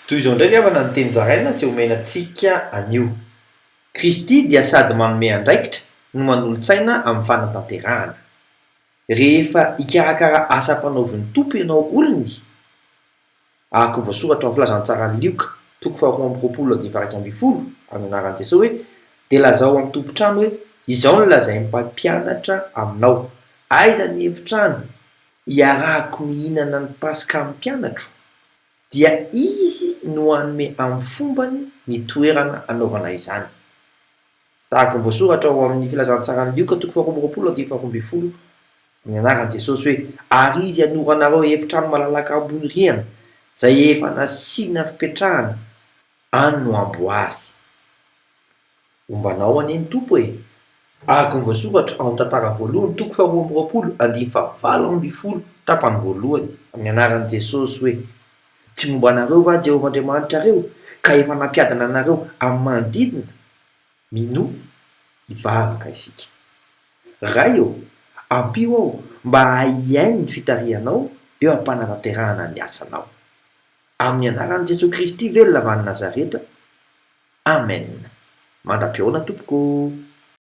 Toy izao indray ry havana ny teny zaraina sy omena antsika anio. Kristy dia sady manome andraikitra no manolo-tsaina amin'ny fanatanterahana. Rehefa hikarakara asa ampanaovin'ny Tompo ianao olony, araka ny voasoratra ao amin'ny Filazantsaran'i Lioka, toko faharoa amby roapolo andininy faha-11, amin'ny anaran'i Jesoa hoe, Dia lazao amin'ny tompon-trano hoe, Izao no lazain'ny mpampianatra aminao, Aiza ny efitrano iarahako mihinana ny Paska amin'ny mpianatro? Dia izy no hanome amin'ny fombany ny toerana hanaovana izany. Tahaka ny voasoratra ao amin'ny Filazantsaran'i Lioka toko faharoa amby roapolo andininy faharoa ambin'ny folo, amin'ny anaran'i Jesosy hoe, Ary izy hanoro anareo efitrano malalaka ambony rihana, izay efa nasiana fipetrahana, any no amboary. Homba anao anie ny Tompo e! Araka ny voasoratra ao amin'ny Tantara voalohany toko faharoa amby roapolo andininy fahavalo ambin'ny folo tapany voalohany. Amin'ny anaran'i Jesosy hoe, Tsy momba anareo va Jehovah Andriamanitrareo, ka efa nampiadana anareo amin'ny manodidina? Minoa, hivavaka isika. Ray ô, ampio aho mba hahay hihaino ny fitarihanao eo am-panatanterahana ny asanao. Amin'ny anaran'i Jesoa Kristy velona avy any Nazareta, Amen. Mandra-pihaona tompoko ô!